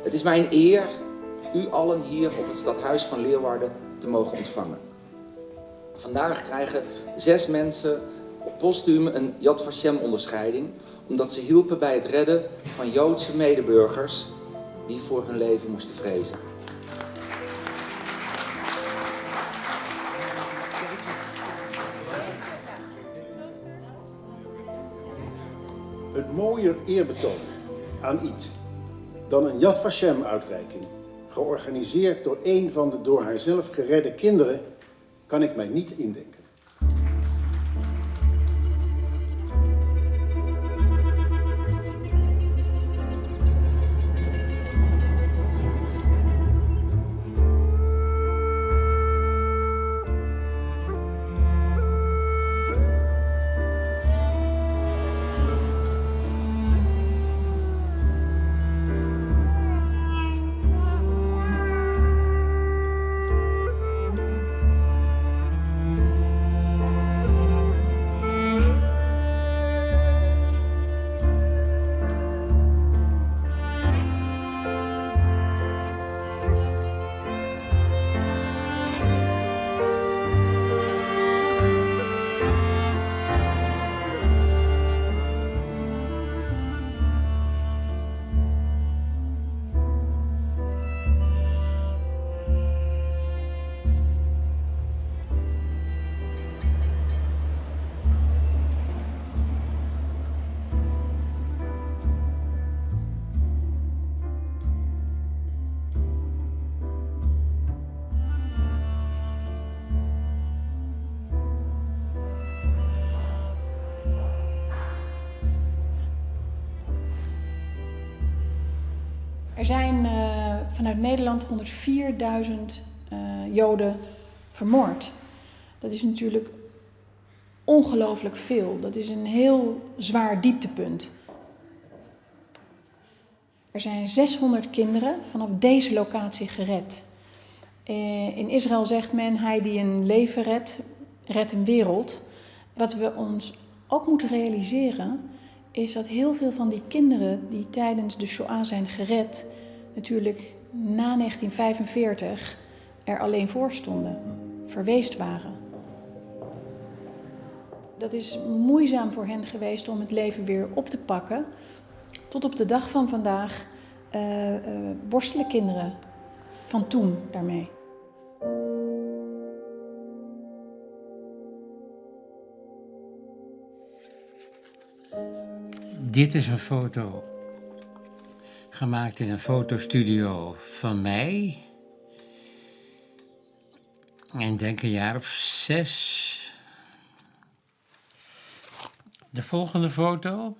Het is mij een eer u allen hier op het stadhuis van Leeuwarden te mogen ontvangen. Vandaag krijgen zes mensen postuum een Yad Vashem onderscheiding omdat ze hielpen bij het redden van Joodse medeburgers die voor hun leven moesten vrezen. Een mooier eerbetoon aan Iet dan een Yad Vashem-uitreiking, georganiseerd door een van de door haarzelf geredde kinderen, kan ik mij niet indenken. Er zijn eh, vanuit Nederland 104.000 eh, Joden vermoord. Dat is natuurlijk ongelooflijk veel. Dat is een heel zwaar dieptepunt. Er zijn 600 kinderen vanaf deze locatie gered. Eh, in Israël zegt men: hij die een leven redt, redt een wereld. Wat we ons ook moeten realiseren, is dat heel veel van die kinderen die tijdens de Shoah zijn gered, natuurlijk na 1945 er alleen voor stonden, verweesd waren. Dat is moeizaam voor hen geweest om het leven weer op te pakken. Tot op de dag van vandaag uh, uh, worstelen kinderen van toen daarmee. Dit is een foto gemaakt in een fotostudio van mij. En denk een jaar of zes. De volgende foto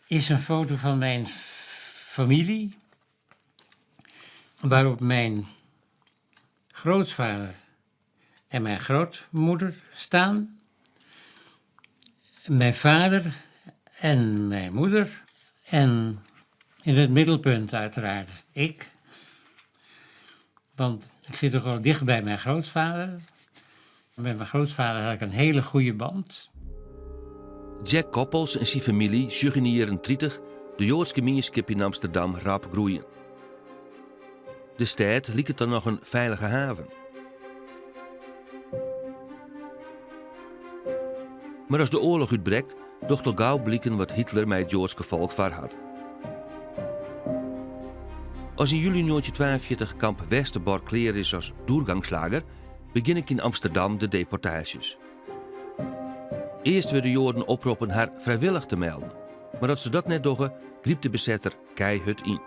is een foto van mijn familie, waarop mijn grootvader en mijn grootmoeder staan. Mijn vader en mijn moeder. En in het middelpunt uiteraard ik. Want ik zit toch al dicht bij mijn grootvader. Met mijn grootvader had ik een hele goede band. Jack Koppels en syn famylje sjogge yn de jierren 30 de Joadske mienskip yn Amsterdam rap groeien. De stêd liket dan noch in feilige haven. Mar as de oarloch útbrekt, docht al gau bliken wat Hitler mei it Joadske folk foar hat. As yn july 1942 kamp Westerbork klear is as Durchgangslager, begjinne yn Amsterdam de deportaasjes. Earst wurde Joaden oproppen har frijwillich te melden, mar as se dat net dogge, grypt de besetter keihurd yn.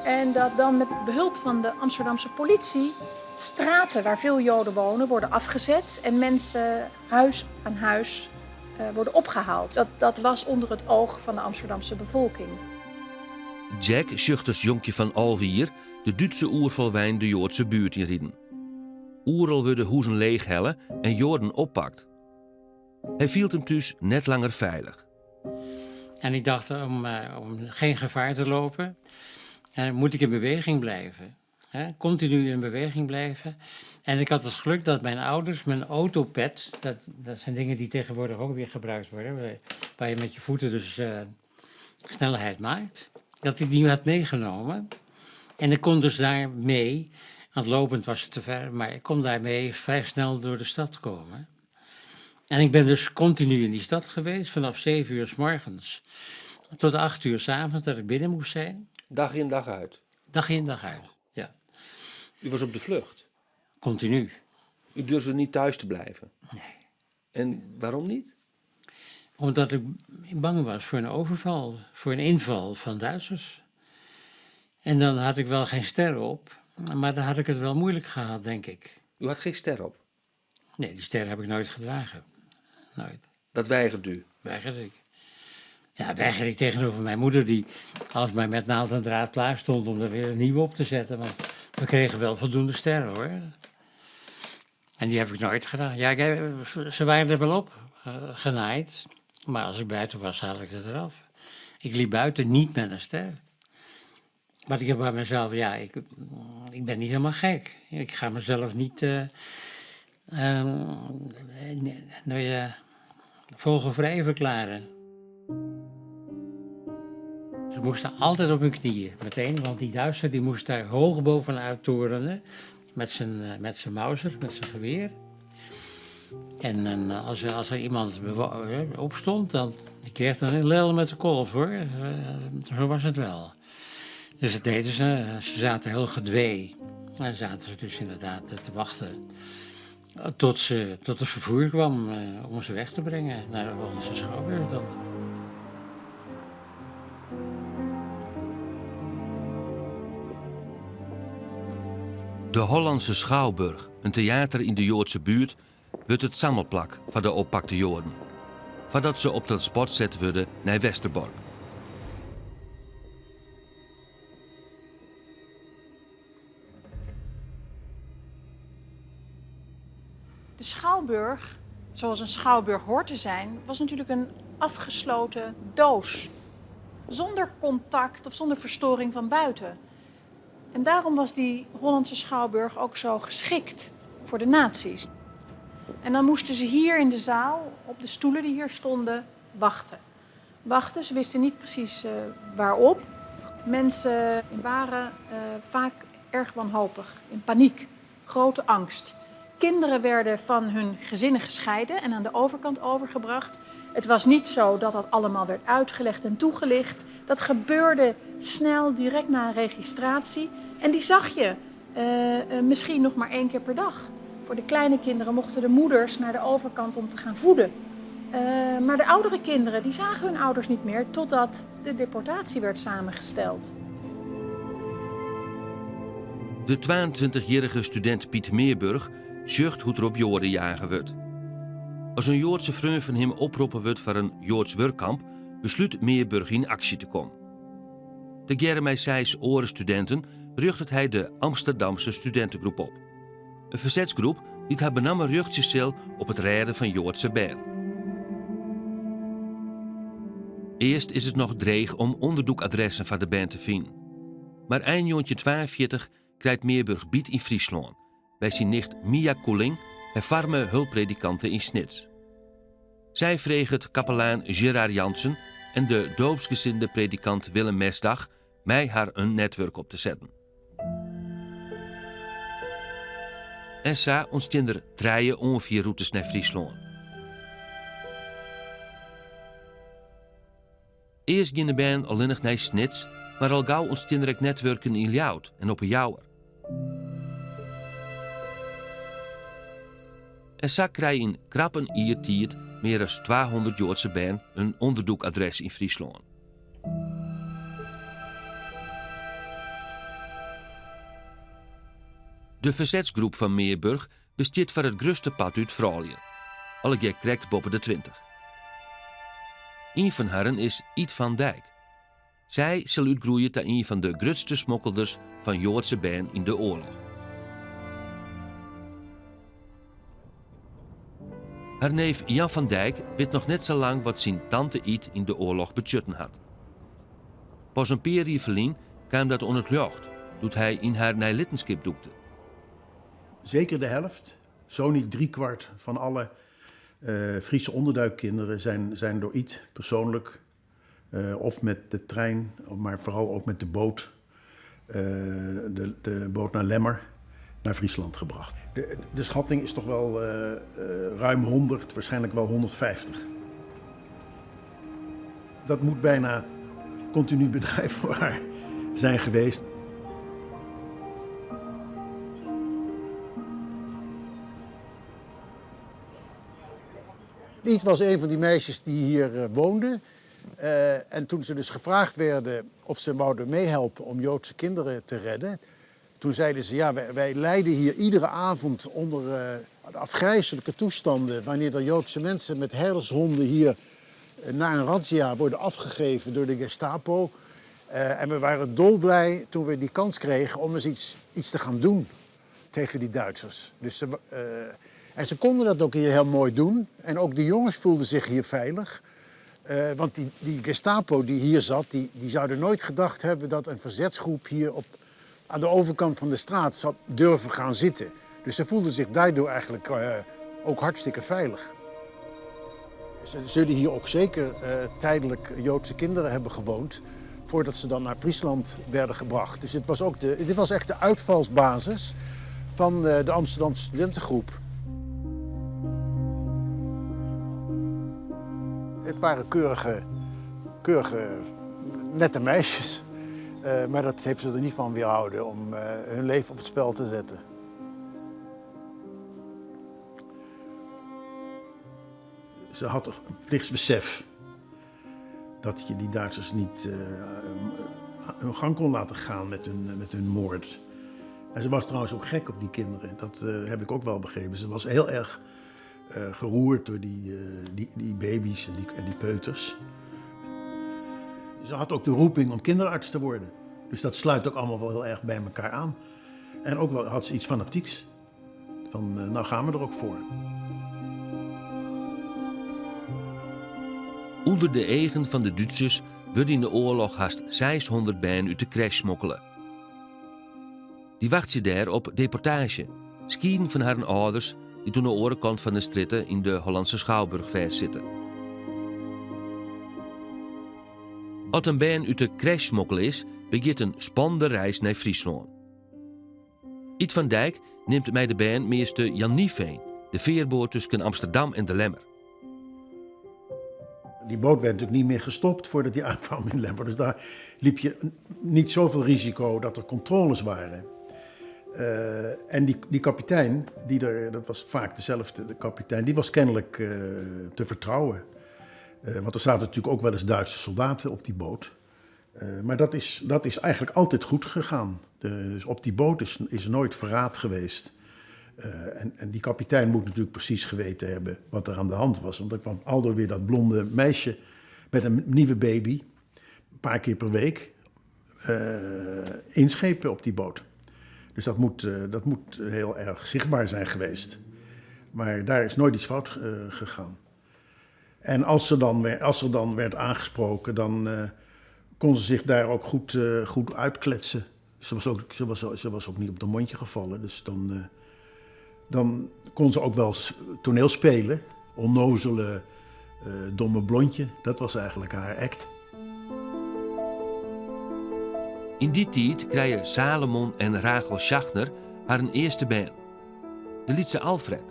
En dat dan met behulp van de Amsterdamse politie straten waar veel Joden wonen worden afgezet en mensen huis aan huis uh, worden opgehaald. Dat, dat was onder het oog van de Amsterdamse bevolking. Jack sjocht as jonkje fan 11 jier de Dútske oerfalwein de Joadske buert ynriden. Oeral wurde huzen leechhelle en Joaden oppakt. Hy fielt him thús net langer feilich. En ik dacht, om, uh, om geen gevaar te lopen, uh, moet ik in beweging blijven. Hè? Continu in beweging blijven. En ik had het geluk dat mijn ouders mijn autopet, dat, dat zijn dingen die tegenwoordig ook weer gebruikt worden, waar je met je voeten dus uh, snelheid maakt. Dat ik die had meegenomen. En ik kon dus daar mee, want lopend was het te ver, maar ik kon daarmee vrij snel door de stad komen. En ik ben dus continu in die stad geweest, vanaf 7 uur s morgens tot 8 uur s avonds dat ik binnen moest zijn. Dag in, dag uit? Dag in, dag uit, ja. U was op de vlucht? Continu. U durfde niet thuis te blijven? Nee. En waarom niet? Omdat ik bang was voor een overval, voor een inval van Duitsers. En dan had ik wel geen ster op, maar dan had ik het wel moeilijk gehad, denk ik. U had geen ster op? Nee, die ster heb ik nooit gedragen. Nooit. Dat weigert u? Weigerde ik. Ja, weigerde ik tegenover mijn moeder, die alles maar met naald en draad klaar stond om er weer een nieuwe op te zetten. Want we kregen wel voldoende sterren, hoor. En die heb ik nooit gedaan. Ja, ze waren er wel op genaaid. Maar als ik buiten was, haalde ik het eraf. Ik liep buiten niet met een ster. Maar ik heb bij mezelf, ja, ik ben niet helemaal gek. Ik ga mezelf niet, nou ja, vogelvrij verklaren. Ze moesten altijd op hun knieën, meteen, want die Duitser die moest daar hoog bovenuit torenen met zijn Mauser, met zijn geweer. En als er iemand opstond, dan die kreeg dan een lel met de kolf, hoor. Zo was het wel. Dus dat deden ze. Ze zaten heel gedwee. En zaten ze dus inderdaad te wachten tot het vervoer kwam om ze weg te brengen naar de Hollandse Schouwburg dan. De Hollandse Schouwburg, een theater in de Joodse buurt, wordt het sammelplak van de oppakte Joden. Voordat ze op transport zet worden naar Westerbork. De schouwburg, zoals een schouwburg hoort te zijn, was natuurlijk een afgesloten doos. Zonder contact of zonder verstoring van buiten. En daarom was die Hollandse Schouwburg ook zo geschikt voor de nazi's. En dan moesten ze hier in de zaal, op de stoelen die hier stonden, wachten. Wachten, ze wisten niet precies waarop. Mensen waren vaak erg wanhopig, in paniek, grote angst. Kinderen werden van hun gezinnen gescheiden en aan de overkant overgebracht. Het was niet zo dat dat allemaal werd uitgelegd en toegelicht. Dat gebeurde snel, direct na een registratie. En die zag je misschien nog maar 1 keer per dag. Voor de kleine kinderen mochten de moeders naar de overkant om te gaan voeden. Maar de oudere kinderen die zagen hun ouders niet meer totdat de deportatie werd samengesteld. De 22-jarige student Piet Meerburg zucht hoe er op Joden jagen wordt. Als een Joodse vriend van hem oproepen wordt voor een Joods werkkamp, besluit Meerburg in actie te komen. De Jeremij Seys oren studenten ruchtet hij de Amsterdamse studentengroep op. Een verzetsgroep die haar benammen ruchtje op het redden van Joodse bern. Eerst is het nog dreig om onderdoekadressen van de band te vinden. Maar eind jontje 42 krijgt Meerburg bied in Friesland, bij zijn nicht Mia Koeling en farme hulppredikanten in Snits. Zij vreeg het kapelaan Gerard Jansen en de doopsgezinde predikant Willem Mesdag mij haar een netwerk op te zetten. En sa ontstond er treien ongeveer routes naar Friesland. Eerst ging de band alleen nog naar Snits, maar al gauw ontstond er ook netwerken in Ljouwert en op een Jouwer. En sa krijg in krappe iertijd meer dan 200 Joodse band een onderdoekadres in Friesland. De verzetsgroep van Meerburg bestaat voor het grootste pad uit Fralië. Alle keer krijgt boven de 20. Een van haren is Iet van Dijk. Zij zal uitgroeien tot een van de grootste smokkelders van Joodse band in de oorlog. Haar neef Jan van Dijk weet nog net zo lang wat zijn tante Iet in de oorlog bechutten had. Pas een paar jaar verlien kwam dat onder het jocht, doet hij in haar nijlittenskip doekte. Zeker de helft, zo niet driekwart van alle Friese onderduikkinderen zijn door Iet persoonlijk Of met de trein, maar vooral ook met de boot, de boot naar Lemmer, naar Friesland gebracht. De schatting is toch wel ruim 100, waarschijnlijk wel 150. Dat moet bijna continu bedrijf voor haar zijn geweest. Iet was een van die meisjes die hier woonden. En toen ze dus gevraagd werden of ze wouden meehelpen om Joodse kinderen te redden, toen zeiden ze, ja, wij lijden hier iedere avond onder de afgrijselijke toestanden wanneer er Joodse mensen met herdershonden hier na een razzia worden afgegeven door de Gestapo. En we waren dolblij toen we die kans kregen om eens iets te gaan doen tegen die Duitsers. En ze konden dat ook hier heel mooi doen. En ook de jongens voelden zich hier veilig. Want die Gestapo die hier zat, die zouden nooit gedacht hebben dat een verzetsgroep hier aan de overkant van de straat zou durven gaan zitten. Dus ze voelden zich daardoor eigenlijk ook hartstikke veilig. Ze zullen hier ook zeker tijdelijk Joodse kinderen hebben gewoond voordat ze dan naar Friesland werden gebracht. Dus dit was echt de uitvalsbasis van de Amsterdamse studentengroep. Het waren keurige, nette meisjes. Maar dat heeft ze er niet van weerhouden om hun leven op het spel te zetten. Ze had een plichtsbesef dat je die Duitsers niet hun gang kon laten gaan met hun moord. En ze was trouwens ook gek op die kinderen, dat heb ik ook wel begrepen. Ze was heel erg geroerd door die baby's en die peuters. Ze had ook de roeping om kinderarts te worden. Dus dat sluit ook allemaal wel heel erg bij elkaar aan. En ook wel had ze iets fanatieks. Van nou gaan we er ook voor. Onder de egen van de Duitsers wordt in de oorlog haast 600 bern uit de crash smokkelen. Die wacht ze daar op deportage. Skiën van haar ouders die toen de orenkant van de stritten in de Hollandse Schouwburg vastzitten. Als een bern uit de crash smokkel is, begint een spannende reis naar Friesland. Iet van Dijk neemt mij de bern meester Jan Nieveen, de veerboot tussen Amsterdam en de Lemmer. Die boot werd natuurlijk niet meer gestopt voordat die aankwam in Lemmer. Dus daar liep je niet zoveel risico dat er controles waren. En die kapitein, die er, dat was vaak dezelfde de kapitein, die was kennelijk te vertrouwen. Want er zaten natuurlijk ook wel eens Duitse soldaten op die boot. Maar dat is eigenlijk altijd goed gegaan. Dus op die boot is nooit verraad geweest. En die kapitein moet natuurlijk precies geweten hebben wat er aan de hand was. Want er kwam aldoor weer dat blonde meisje met een nieuwe baby, een paar keer per week, inschepen op die boot. Dus dat moet heel erg zichtbaar zijn geweest. Maar daar is nooit iets fout gegaan. En als ze dan werd aangesproken, dan kon ze zich daar ook goed uitkletsen. Ze was ook niet op de mondje gevallen, dus dan kon ze ook wel toneel spelen. Onnozele, domme blondje, dat was eigenlijk haar act. In die tijd krijgen Salomon en Rachel Schachner haar een eerste band. De liet ze Alfred.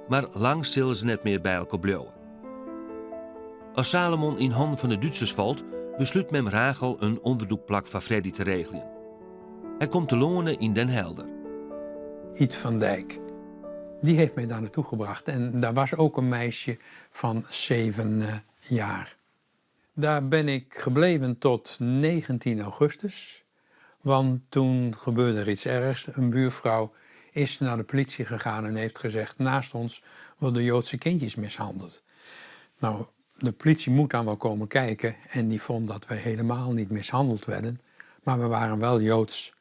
Maar lang zullen ze net meer bij elkaar blijven. Als Salomon in handen van de Duitsers valt, besluit mem Rachel een onderdoekplak van Freddy te regelen. Hij komt te lonen in Den Helder. Iet van Dijk, die heeft mij daar naartoe gebracht. En daar was ook een meisje van 7 jaar. Daar ben ik gebleven tot 19 augustus. Want toen gebeurde er iets ergs. Een buurvrouw is naar de politie gegaan en heeft gezegd... naast ons worden Joodse kindjes mishandeld. De politie moet dan wel komen kijken en die vond dat wij helemaal niet mishandeld werden. Maar we waren wel Joods.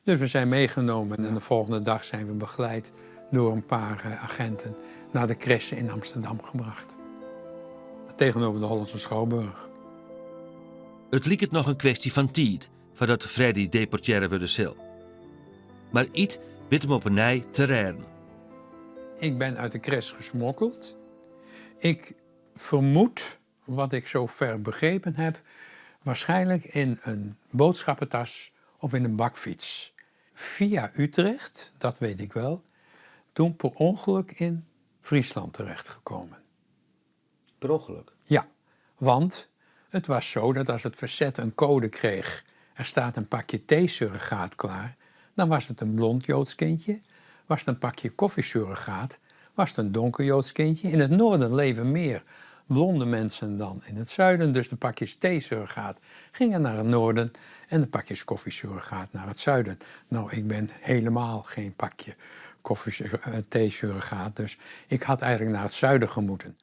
Dus we zijn meegenomen en de volgende dag zijn we begeleid door een paar agenten naar de crèche in Amsterdam gebracht. Tegenover de Hollandse Schouwburg. Het liep het nog een kwestie van tijd voordat Freddy deporteerde worden zal. Maar Iet wist hem op een nij te redden. Ik ben uit de crèche gesmokkeld. Ik vermoed, Wat ik zo ver begrepen heb, waarschijnlijk in een boodschappentas of in een bakfiets. Via Utrecht, dat weet ik wel, toen per ongeluk in Friesland terechtgekomen. Per ongeluk? Ja, want het was zo dat als het verzet een code kreeg, er staat een pakje theesurrogaat klaar, dan was het een blond Joods kindje. Was het een pakje koffiesurrogaat, was het een donker Joods kindje. In het noorden leven meer blonde mensen dan in het zuiden, dus de pakjes theesurrogaat gingen naar het noorden en de pakjes koffiesurrogaat naar het zuiden. Nou, ik ben helemaal geen pakje koffie, eh, theesurrogaat, dus ik had eigenlijk naar het zuiden gemoeten.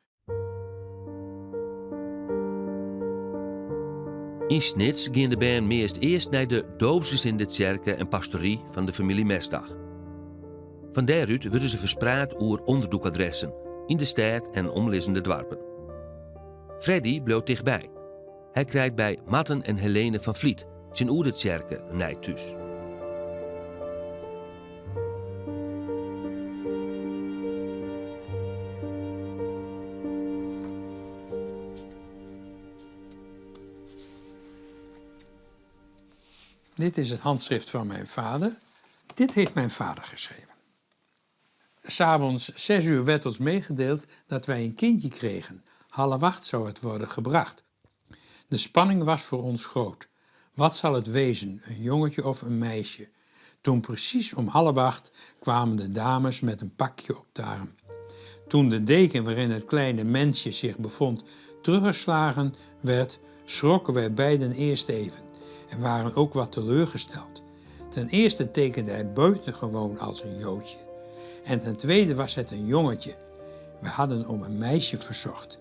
Yn Snits gean de bern meast earst nei de doopsgezinde tsjerke en pastory fan de famylje Mesdag. Fan dêrút wurde se ferspraat oer ûnderdûkadressen yn de stêd en omlizzende doarpen. Freddy bliuwt tichtby. Hy krijt by Marten en Helene van Vliet tsjinoer de tsjerke in nij thús. Dit is het handschrift van mijn vader. Dit heeft mijn vader geschreven. 's Avonds 6 uur werd ons meegedeeld dat wij een kindje kregen. 7.30 zou het worden gebracht. De spanning was voor ons groot. Wat zal het wezen, een jongetje of een meisje? Toen precies om 7.30 kwamen de dames met een pakje op de arm. Toen de deken waarin het kleine mensje zich bevond teruggeslagen werd, schrokken wij beiden eerst even en waren ook wat teleurgesteld. Ten eerste tekende hij buitengewoon als een Joodje en ten tweede was het een jongetje. We hadden om een meisje verzocht.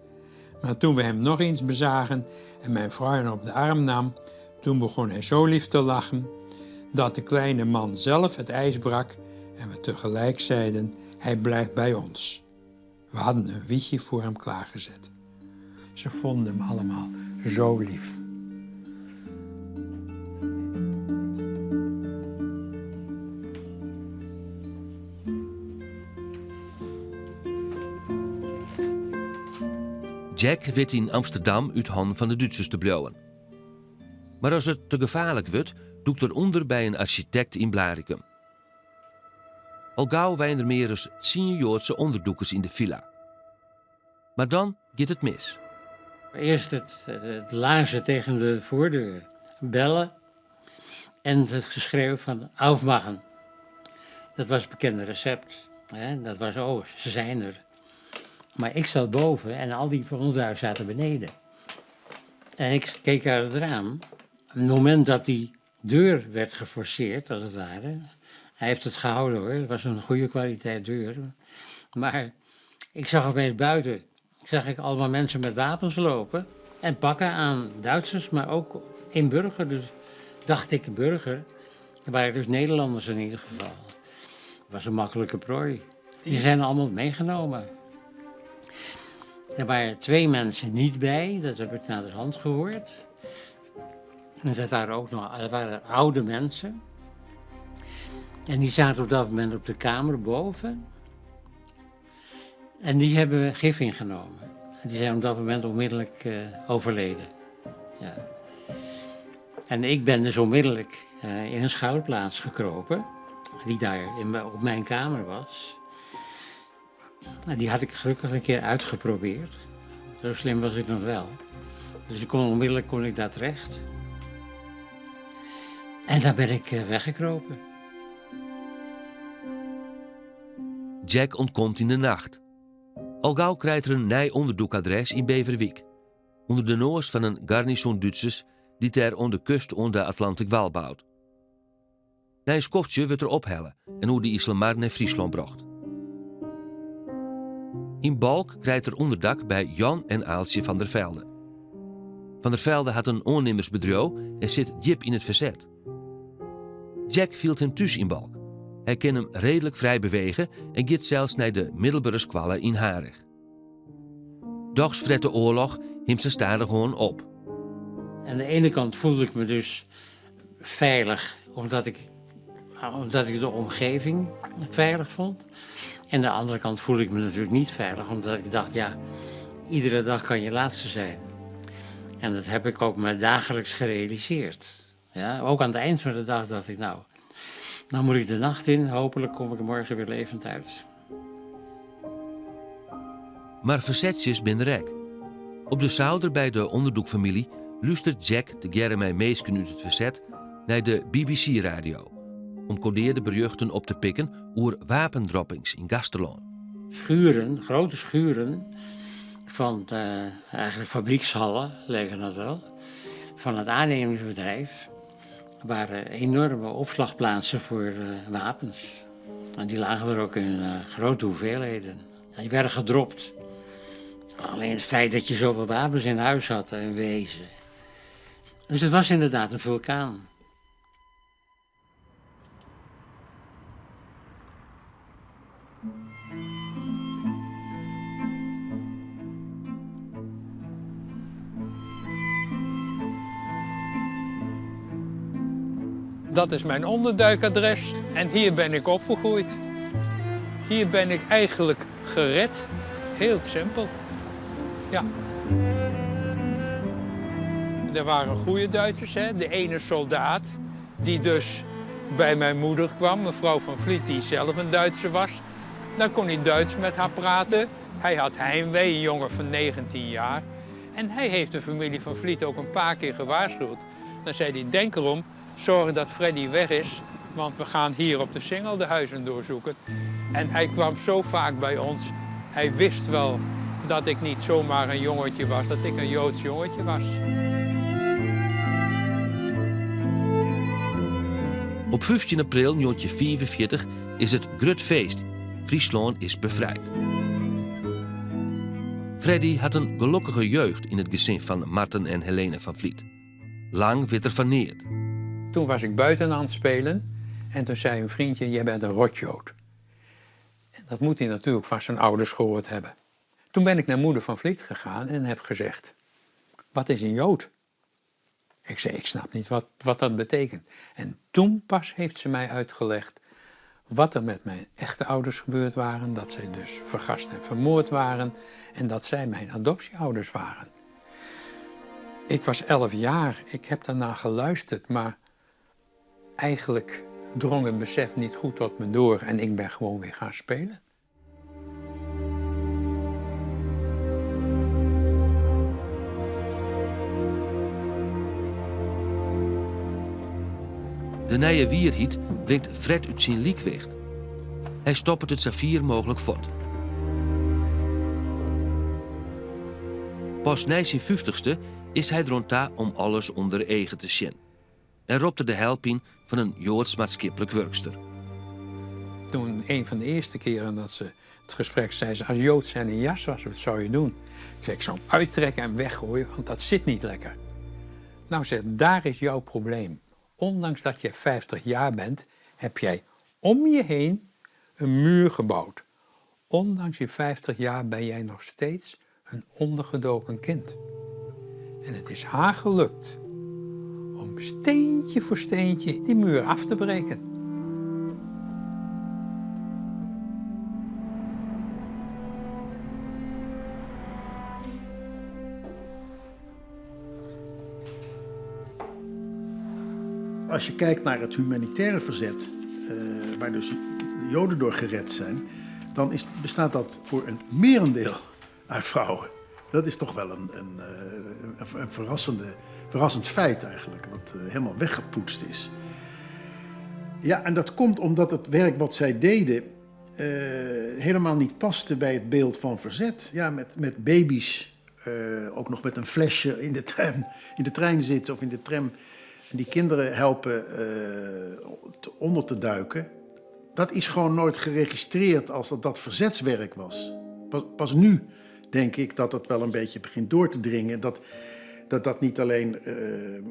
Maar toen we hem nog eens bezagen en mijn vrouw hem op de arm nam, toen begon hij zo lief te lachen dat de kleine man zelf het ijs brak en we tegelijk zeiden: Hij blijft bij ons. We hadden een wiegje voor hem klaargezet. Ze vonden hem allemaal zo lief. Jack wit yn Amsterdam út hannen fan de Dútsers te bliuwen. Mar as it te gefaarlik wurdt, dûkt er ûnder by in arsjitekt yn Blaricum. Al gau wenje der mear as tsien Joadse ûnderdûkers yn de filla. Mar dan giet it mis. Eerst het laarzen tegen de voordeur, bellen en het geschreeuw van aufmachen. Dat was het bekende recept. Hè? Dat was, oh, ze zijn er. Maar ik zat boven en al die van ons zaten beneden. En ik keek uit het raam. Op het moment dat die deur werd geforceerd, als het ware. Hij heeft het gehouden hoor, het was een goede kwaliteit deur. Maar ik zag opeens buiten, zag ik allemaal mensen met wapens lopen. En pakken aan Duitsers, maar ook in burger. Dus dacht ik burger. Er waren dus Nederlanders in ieder geval. Het was een makkelijke prooi. Die zijn allemaal meegenomen. Er waren twee mensen niet bij, dat heb ik naderhand gehoord. En dat waren ook nog dat waren oude mensen. En die zaten op dat moment op de kamer boven. En die hebben gif ingenomen. En die zijn op dat moment onmiddellijk overleden. Ja. En ik ben dus onmiddellijk in een schuilplaats gekropen, die daar op mijn kamer was. En die had ik gelukkig een keer uitgeprobeerd. Zo slim was ik nog wel. Dus onmiddellijk kon ik daar terecht. En daar ben ik weggekropen. Jack ûntkomt yn de nacht. Al gau krijt er in nij ûnderdûkadres yn Beverwyk. Under de noas fan in garnizoen Dútsers dy't dêr oan de kust oan de Atlantikwal bout. Nei in skoftsje wurdt er ophelle en oer de Iselmar nei Fryslân brocht. Yn Balk krijt er ûnderdak by Jan en Aaltsje van der Velde. Van der Velde hat in oannimmersbedriuw en sit djip yn it ferset. Jack fielt him thús yn Balk. Hy kin him reedlik frij bewege en giet sels nei de middelbere skoalle yn Harich. Dochs fret de oarloch him sa stadichoan op. Aan de ene kant voelde ik me dus veilig, omdat ik de omgeving veilig vond. En aan de andere kant voelde ik me natuurlijk niet veilig, omdat ik dacht, ja, iedere dag kan je laatste zijn. En dat heb ik ook me dagelijks gerealiseerd. Ja, ook aan het eind van de dag dacht ik, nou, nou moet ik de nacht in, hopelijk kom ik er morgen weer levend uit. Mar fersetsjes binne der ek. Op de souder by de onderdoekfamylje lústeret Jack tegearre mei minsken út it ferset nei de BBC-radio om kodearde berjochten op te pikken oer wapendroppings yn Gaasterlân. Schuren, grote schuren van de, eigenlijk fabriekshallen leken dat wel, van het aannemingsbedrijf waren enorme opslagplaatsen voor eh, wapens. En die lagen er ook in eh, grote hoeveelheden. Die werden gedropt. Alleen het feit dat je zoveel wapens in huis had in wezen. Dus het was inderdaad een vulkaan. Dat is mijn onderduikadres en hier ben ik opgegroeid. Hier ben ik eigenlijk gered. Heel simpel. Ja. Er waren goede Duitsers, hè? De ene soldaat die dus bij mijn moeder kwam, mevrouw van Vliet, die zelf een Duitser was. Dan kon hij Duits met haar praten. Hij had heimwee, een jongen van 19 jaar. En hij heeft de familie van Vliet ook een paar keer gewaarschuwd. Dan zei hij, denk erom, zorg dat Freddy weg is, want we gaan hier op de Singel de huizen doorzoeken. En hij kwam zo vaak bij ons. Hij wist wel dat ik niet zomaar een jongetje was, dat ik een Joods jongetje was. Op 15 april 1945 is it grut feest. Fryslân is befrijd. Freddy hat in gelokkige jeugd yn it gesin fan Marten en Helene van Vliet. Lang wit er fan neat. Toen was ik buiten aan het spelen en toen zei een vriendje, jij bent een rotjood. En dat moet hij natuurlijk van zijn ouders gehoord hebben. Toen ben ik naar moeder van Vliet gegaan en heb gezegd, wat is een jood? Ik zei, ik snap niet wat, wat dat betekent. En toen pas heeft ze mij uitgelegd wat er met mijn echte ouders gebeurd waren. Dat zij dus vergast en vermoord waren en dat zij mijn adoptieouders waren. Ik was 11 jaar, ik heb daarna geluisterd, maar eigenlijk drong het besef niet goed tot me door en ik ben gewoon weer gaan spelen. De nije wierheid bringt Fred út syn lykwicht. Hy stoppet it safier mooglik fuort. Pas nei syn fyftichste is hy deroan ta om alles ûnder eagen te sjen en ropt er de help yn fan in Joads maatskiplik wurkster. Toen een van de eerste keren dat ze het gesprek zei ze, als Jood zijn een jas was, wat zou je doen? Ik zei, ik zou hem uittrekken en weggooien, want dat zit niet lekker. Nou, zegt, daar is jouw probleem. Ondanks dat je 50 jaar bent, heb jij om je heen een muur gebouwd. Ondanks je 50 jaar ben jij nog steeds een ondergedoken kind. En het is haar gelukt om steentje voor steentje die muur af te breken. Als je kijkt naar het humanitaire verzet, eh, waar dus Joden door gered zijn, dan is, bestaat dat voor een merendeel uit vrouwen. Dat is toch wel een, een, eh, een, verrassende, verrassend feit eigenlijk, wat eh, helemaal weggepoetst is. Ja, en dat komt omdat het werk wat zij deden uh, helemaal niet paste bij het beeld van verzet. Ja, met, met baby's, uh, ook nog met een flesje in de, tram, in de trein zitten of in de tram. En die kinderen helpen uh, te onder te duiken. Dat is gewoon nooit geregistreerd als dat dat verzetswerk was. Pas, pas nu denk ik dat dat wel een beetje begint door te dringen. Dat dat, dat niet alleen uh,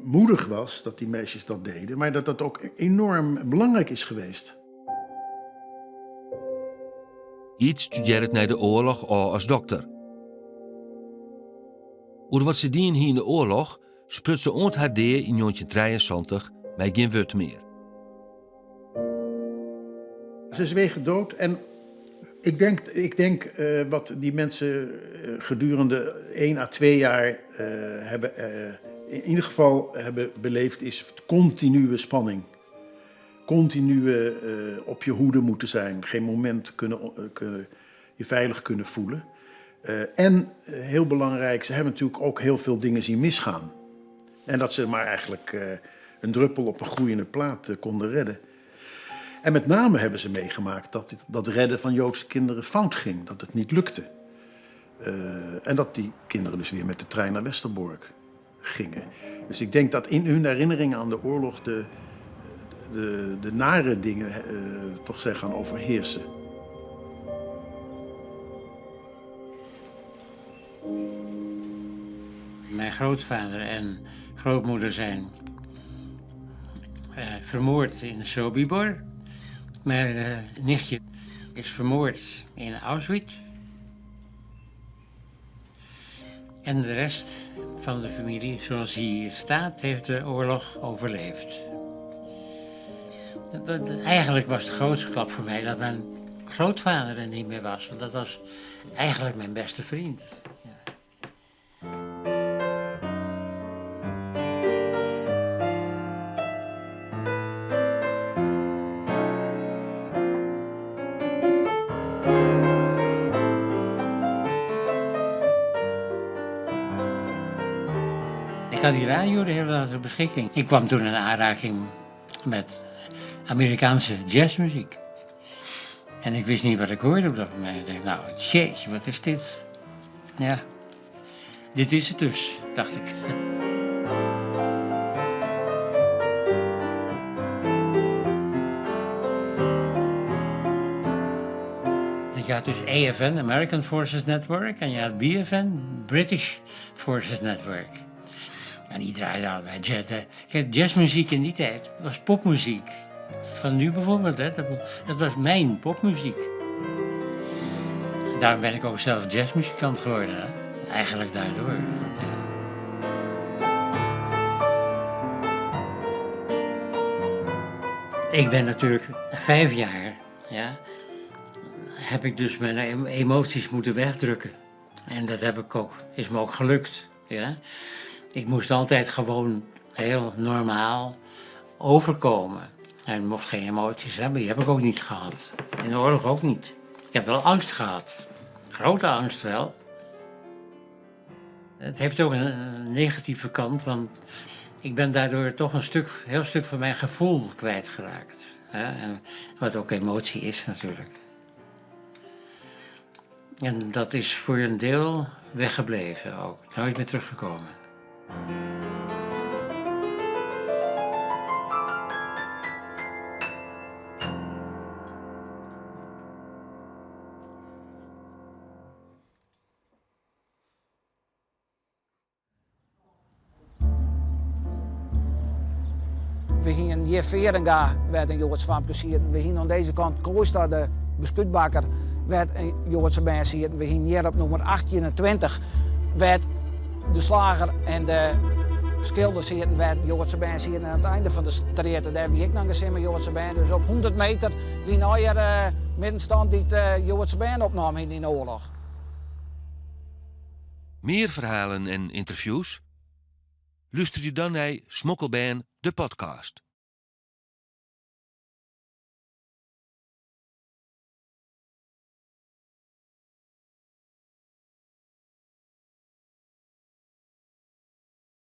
moedig was dat die meisjes dat deden, maar dat dat ook enorm belangrijk is geweest. Iet studearret nei de oarloch ôf as dokter. Oer wat se dien hie yn de oarloch spruts se oant har dea yn 1973 mei gjin wurd mear. Ze zweeg het dood en Ik denk, ik denk wat die mensen gedurende 1 à 2 jaar hebben, in ieder geval hebben beleefd, is continue spanning. Continue op je hoede moeten zijn, geen moment kunnen, kunnen, je veilig kunnen voelen. En heel belangrijk, ze hebben natuurlijk ook heel veel dingen zien misgaan. En dat ze maar eigenlijk een druppel op een groeiende plaat konden redden. En met name hebben ze meegemaakt dat dit, dat redden van Joodse kinderen fout ging, dat het niet lukte. En dat die kinderen dus weer met de trein naar Westerbork gingen. Dus ik denk dat in hun herinneringen aan de oorlog de, de, de nare dingen toch zijn gaan overheersen. Mijn grootvader en grootmoeder zijn vermoord in Sobibor. Mijn nichtje is vermoord in Auschwitz. En de rest van de familie, zoals hier staat, heeft de oorlog overleefd. Eigenlijk was de grootste klap voor mij dat mijn grootvader er niet meer was. Want dat was eigenlijk mijn beste vriend. Ja. Ik had die radio de hele dag ter beschikking. Ik kwam toen in aanraking met Amerikaanse jazzmuziek. En ik wist niet wat ik hoorde op dat moment. Ik dacht, nou, jeetje, wat is dit? Ja, dit is het dus, dacht ik. Je had dus AFN, American Forces Network, en je had BFN, British Forces Network. En die draaiden allebei jazz. Kijk, jazzmuziek in die tijd was popmuziek. Van nu bijvoorbeeld, hè, dat was mijn popmuziek. Daarom ben ik ook zelf jazzmuzikant geworden. Hè? Eigenlijk daardoor. Ja. Ik ben natuurlijk 5 jaar, ja, heb ik dus mijn emoties moeten wegdrukken. En dat heb ik ook, is me ook gelukt. Ja. Ik moest altijd gewoon heel normaal overkomen. En mocht geen emoties hebben, die heb ik ook niet gehad. In de oorlog ook niet. Ik heb wel angst gehad. Grote angst wel. Het heeft ook een negatieve kant, want ik ben daardoor toch een stuk, heel stuk van mijn gevoel kwijtgeraakt. Hè? En wat ook emotie is natuurlijk. En dat is voor een deel weggebleven ook. Nooit meer teruggekomen. We gingen hier Verenga, werd een Joodse famke zitten. We gingen aan deze kant Kooistra, de beskuitbakker, werd een Joodse band zitten. We gingen hier op nummer 28, werd de slager en de schilder zitten, werd Joodse band zitten. En aan het einde van de straat, daar heb ik nog gezien met Joodse band. Dus op 100 meter wie nou hier middenstand die het Joodse band opnam in die oorlog. Meer verhalen en interviews? Luister je dan naar Smokkelband, de podcast.